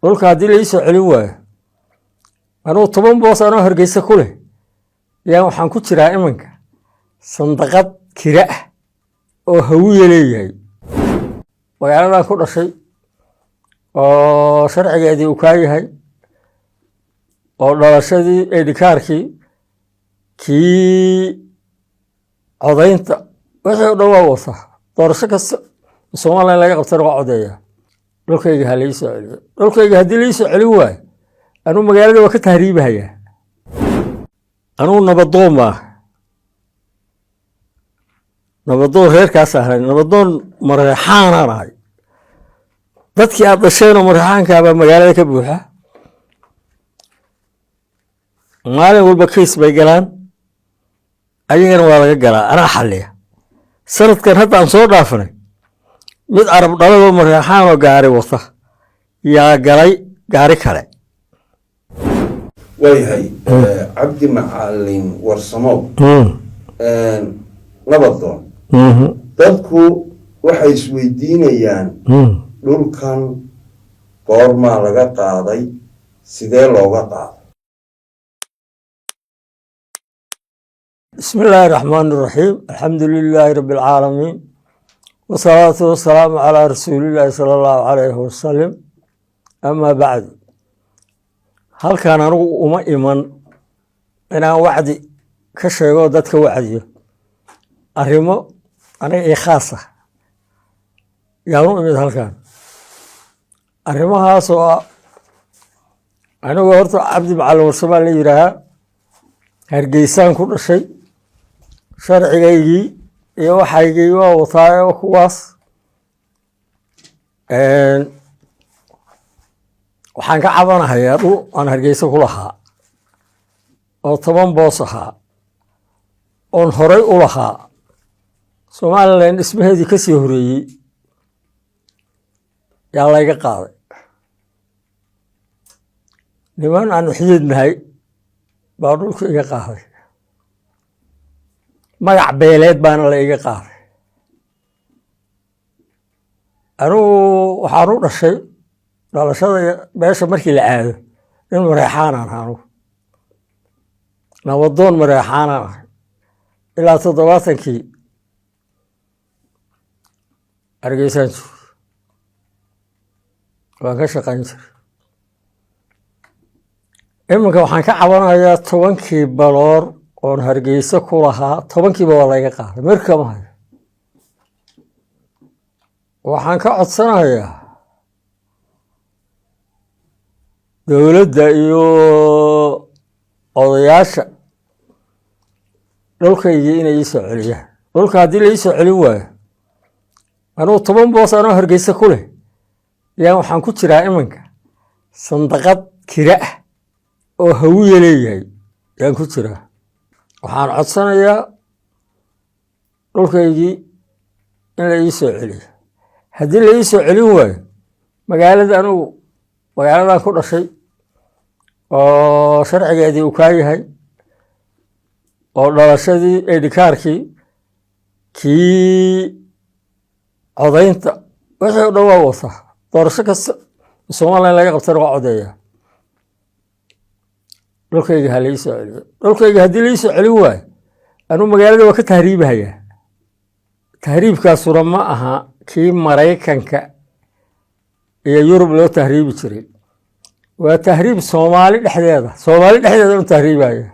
Dhulka haddii la ii soo celin waayo, anugu 10 boos anoo Hargeysa ku leh yaa waxaan ku jiraa iminka sandaqad kira ah oo Hawiye leeyahay. Magaaladan ku dhashay oo sharcigeedii uu kaa yahay oo dhalashadii, ID kaarkii, kii codaynta, wixii o dhan waa wataa. Doorasho kasta Somalilan laga qabtana waa codeeyaa. Dhulkayga ha la ii soo celiyo. Dhulkayga haddii la ii soo celin waayo, anuu magaalada waa ka tahriibahayaa. Anugu nabadoon baa, nabadoon reerkaas ahay, nabadoon Mareexaanaan ahay. Dadkii aad dhasheenoo Mareexaankaabaa magaalada ka buuxa. Maalin walba kays bay galaan, ayagana waa laga galaa, anaa xalliya. Sanadkan hadda aan soo dhaafanay, mid Arab dhaladoo Mareexaanoo gaari wata yaa galay gaari kale. Waayahay, Cabdi Macalin Warsamow, nabadoon, dadku waxay isweydiinayaan dhulkan goormaa laga qaaday, sidee looga qaaday? Bismi illaahi raxmaan iraxiim, alxamdu lilaahi rabbi alcaalamiin, wasalaatu wasalaamu calaa rasuulillaahi sala allahu calayhi wasalim, amaa bacdu. Halkan anigu uma iman inaan wacdi ka sheego, dadka wacdiyo. Arrimo aniga ii khaas ah yaan u imid halkan. Arrimahaasoo ah, anigu horta Cabdi Macalin Warsamaa la yidhaahaa, Hargeysaan ku dhashay, sharcigaygii iyo waxaygii waa wataayo. Kuwaas waxaan ka cabanahayaa dhul aan Hargeysa ku lahaa oo 10 boos ahaa oon horay u lahaa, Somalilan dhismaheedii ka sii horeeyey yaa layga qaaday. Niman aanu xidid nahay baa dhulka iga qaaday, magac beeleed baana la iga qaaday. Anigu waxaan u dhashay dhalashada beesha markii la aado nin Mareexaanaan ahaa. Anugu nabadoon Mareexaanaan ahay. Ilaa 70kii Hargeysaan joogay, waan ka shaqayn jiray. Iminka waxaan ka cabanayaa 10kii baloor oon Hargeysa ku lahaa, 10kiiba waa layga qaaday, mirkama hayo. Waxaan ka codsanayaa dowladda iyo odayaasha dhulkaygii inay ii soo celiyaan. Dhulka haddii la ii soo celin waayo, anugu 10 boos anoo Hargeysa ku leh yaa waxaan ku jiraa iminka sandaqad kira ah oo Hawiye leeyahay yaan ku jiraa. Waxaan codsanayaa dhulkaygii in la ii soo celiyo. Haddii la ii soo celin waayo, magaalada anugu magaaladan ku dhashay oo sharcigeedii uu kaa yahay oo dhalashadii, ID kaarkii, kii codaynta, wixii o dhan waa wataa. Doorasho kasta Somalilan laga qabtana waa codeeyaa. Dhulkayga ha la ii soo celiyo. Dhulkayga haddii la ii soo celin waayo, anuu magaalada waa ka tahriibahayaa. Tahriibkaasuna ma aha kii Maraykanka iyo Yurub loo tahriibi jiray, waa tahriib Soomaali dhexdeeda, Soomaali dhexdeeda u tahriibaya.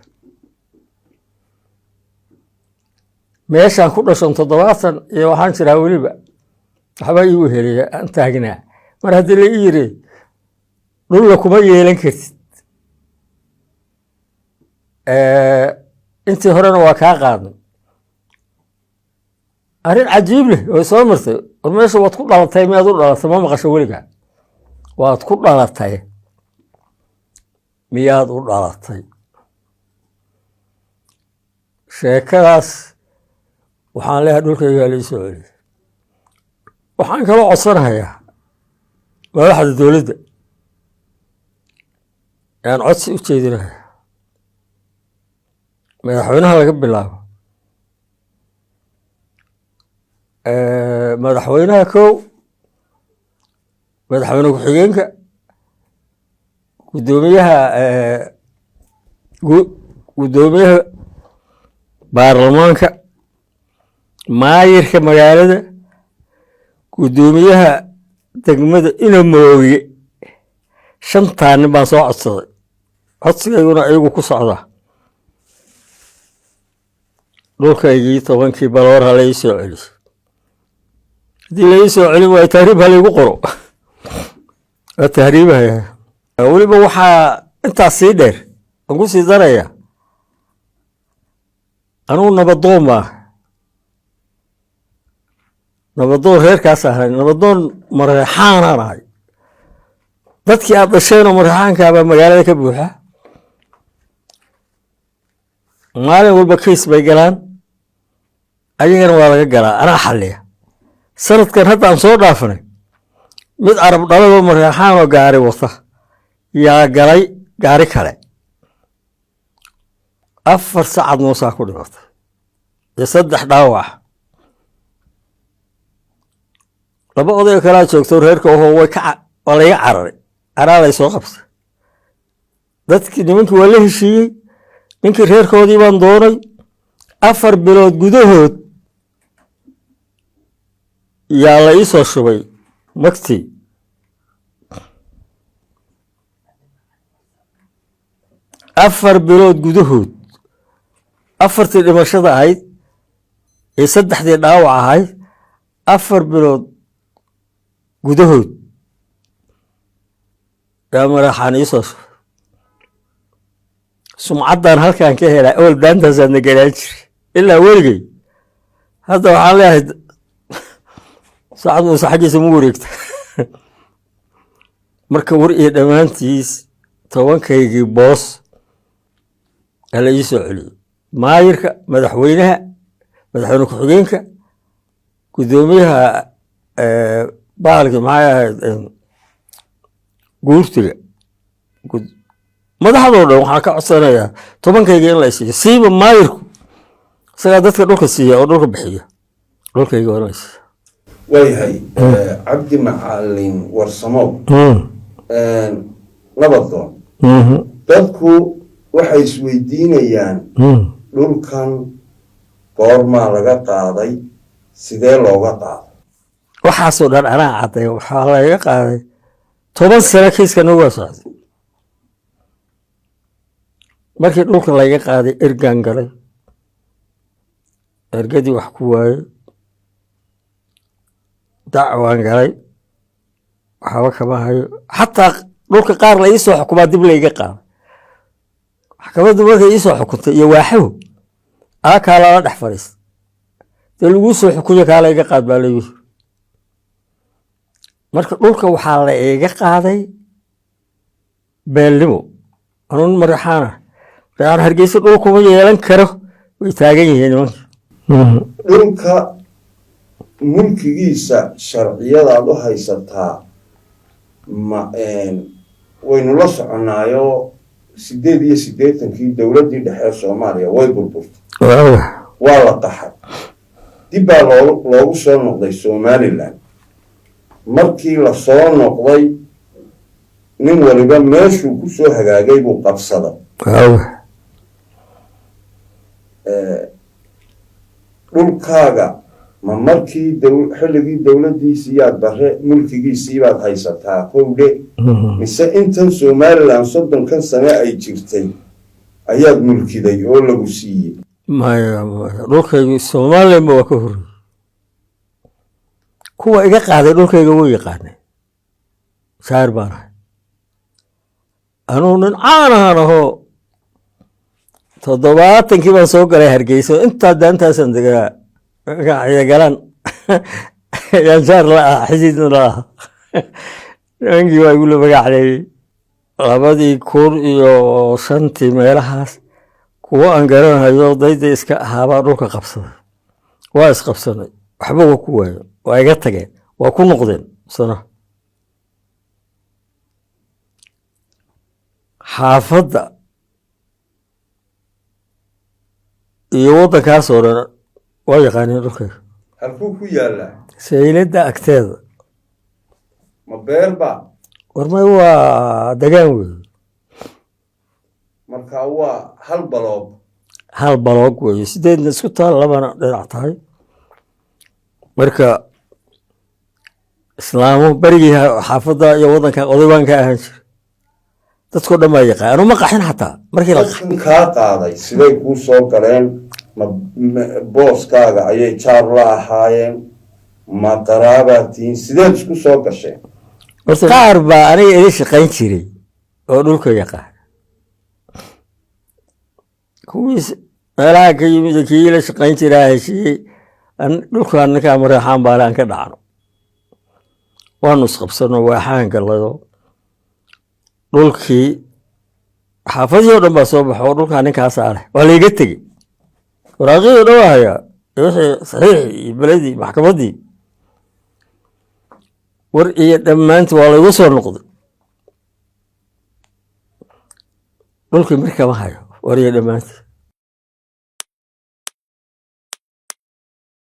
Meeshaan ku dhashon 70 iyo waxaan jiraa, weliba waxba ii weheliya aan taagnaa. Mar haddii la ii yiri dhulla kuma yeelan kartid, intii horena waa kaa qaadnay. Arrin cajiib leh oo soo martay: war meesha waad ku dhalatay, miyaad u dhalatay? Ma maqasho weligaa? Waad ku dhalatay, miyaad u dhalatay? Sheekadaas waxaan leeyahay dhulkaygaa la ii soo celiyay. Waxaan kaloo codsanahayaa madaxda dowladda, yaan codsi u jeedinaya, madaxweynaha laga bilaabo, madaxweynaha kow, madaxweyne ku-xigeenka. Guddoomiyaha guddoomiyaha baarlamaanka, maayirka magaalada, guddoomiyaha degmada Inamooge, shantaa nin baan soo codsaday. Codsigayguna iyagu ku socdaa. Dhulkaygii 10kii baloor ha la ii soo celiyo. Haddii la ii soo celin waayo, tahriib ha laygu qoro, waa tahriibahaya. Weliba waxaa intaas sii dheer aan ku sii daraya, anugu nabadoon baa, nabadoon reerkaas ahay, nabadoon Mareexaanaan ahay. Dadkii aad dhasheenoo Mareexaankaabaa magaalada ka buuxa. Maalin walba kiis bay galaan, ayagana waa laga galaa, anaa xalliya. Sanadkan hadda aan soo dhaafanay, mid Arab dhaladoo Mareexaanoo gaari wata yaa galay gaari kale, 4 Sacad Muusaa ku dhimatay iyo 3 dhaawac. 2 oday oo kalaa joogto reerka ahoo way ka waa layga cararay, anaa lay soo qabtay. Dadkii nimankii waa la heshiiyey, ninkii reerkoodii baan doonay. 4 bilood gudahood yaa la ii soo shubay magtii. 4 bilood gudahood, 4tii dhimashada ahayd iyo 3dii dhaawac ahayd, 4 bilood gudahood yaa Maraxaan ii soo shubay. Sumcaddan halkaan ka helaa, awal daantaasaadna galaan jiray ilaa weligay. Hadda waxaan leeyahay, Sacad Muuse xaggiisa ma wareegta. Marka war iyo dhammaantiis, 10kaygii boos hala ii soo celiyey. Maayirka, madaxweynaha, madaxweyne ku-xigeenka, guddoomiyaha bahalki maxay ahayd, guurtiga, madaxdoo dhan waxaan ka codsanayaa 10kayga in la isiiyo. Siiba maayirku, isagaa dadka dhulka siiya oo dhulka bixiya. Dhulkayga waa in la isiiyo. Waayahay, Cabdi Macalin Warsamow Nabadoon, dadku waxay isweydiinayaan dhulkan goormaa laga qaaday, sidee looga qaaday? Waxaasoo dhan anaa cadday. Waxaa laga qaaday 10 sano kiiskana waa socday. Markii dhulka laga qaaday, ergaan galay, ergadii wax ku waayey, dacwaan galay, waxba kama hayo. Xataa dhulka qaar la iisoo xukumaa dib layga qaaday. Maxkamaddu markay iisoo xukuntay iyo waaxahu aa kaa lala dhex fadhiista, dee laguu soo xukunya, kaa layga qaad baa laygu yiri. Marka dhulka waxaa la iiga qaaday beelnimo. Anuun Maraxaana, Maraxaan Hargeysa dhul kuma yeelan karo, way taagan yihiin nimanka. Dhulka mulkigiisa sharciyadaad u haysataa ma waynu la soconaayo, 88kii dowladdii dhexe ee Soomaaliya way burburtay, waa la qaxay, dib baa loogu soo noqday Somaliland. Markii la soo noqday, nin waliba meeshuu ku soo hagaagay buu qabsaday. Dhulkaaga ma markii xilligii dowladdiisii yaad bare mulkigiisii baad haysataa kowdhe, mise intan Somaliland 30kan sane ay jirtay ayaad mulkiday oo lagu siiyey? Maya, maya, dhulkaygu Somalilandba waa ka horreeyey. Kuwa iga qaaday dhulkayga way yaqaaneen, shaacir baan ahay anugu, nin caan ahaan ahoo. 70kii baan soo galay Hargeysa, intaa daantaasaan deganaa. Markaan Ciidagalaan yaan jaar la ah, xididna la ah, nimankii waa igu la magacleeyey. 2005tii meelahaas, kuwo aan garanayo dayda iska ahaabaa dhulka qabsaday. Waa isqabsanay, waxba waa ku waayo, waa iga tageen, waa ku noqdeen sana. Xaafadda iyo waddankaasoo dhan waa yaqaaneen dhulkayga. Halkuu ku yaallaa? Sayladda agteeda. Ma beer ba? Warmay, waa degaan weeye. Marka waa hal baloog. Hal baloog weeye, sideedna isku taal, labana dhinac tahay. Marka islaamo berigii xaafadda iyo waddanka oday baan ka ahaan jira, dadkoo dhan baa yaqaan. Anu ma qaxin xataa markii la qaxay. Dadkan kaa qaaday siday kuu soo galeen? Ma booskaaga ayay jaar la ahaayeen? Ma qaraabaad tihiin? Sideed isku soo gasheen? Horta qaar baa aniga ila shaqayn jiray oo dhulka yaqaan. Kuwiis meelaha ka yimid, kii ila shaqayn jiraa heshiiyey dhulkaan ninkaa Mareexaan baale aan ka dhacno. Waanu isqabsano, waaxaan gallayo dhulkii. Xaafadihii o dhan baa soo baxo oo dhulkaa ninkaasaa leh. Waa layga tegey. Waraaqihii o dhan waa hayaa iyo wixii saxiixii iyo beledii maxkamaddii. War iyo dhammaantii waa laygu soo noqday. Dhulkii markama hayo war iyo dhammaantii.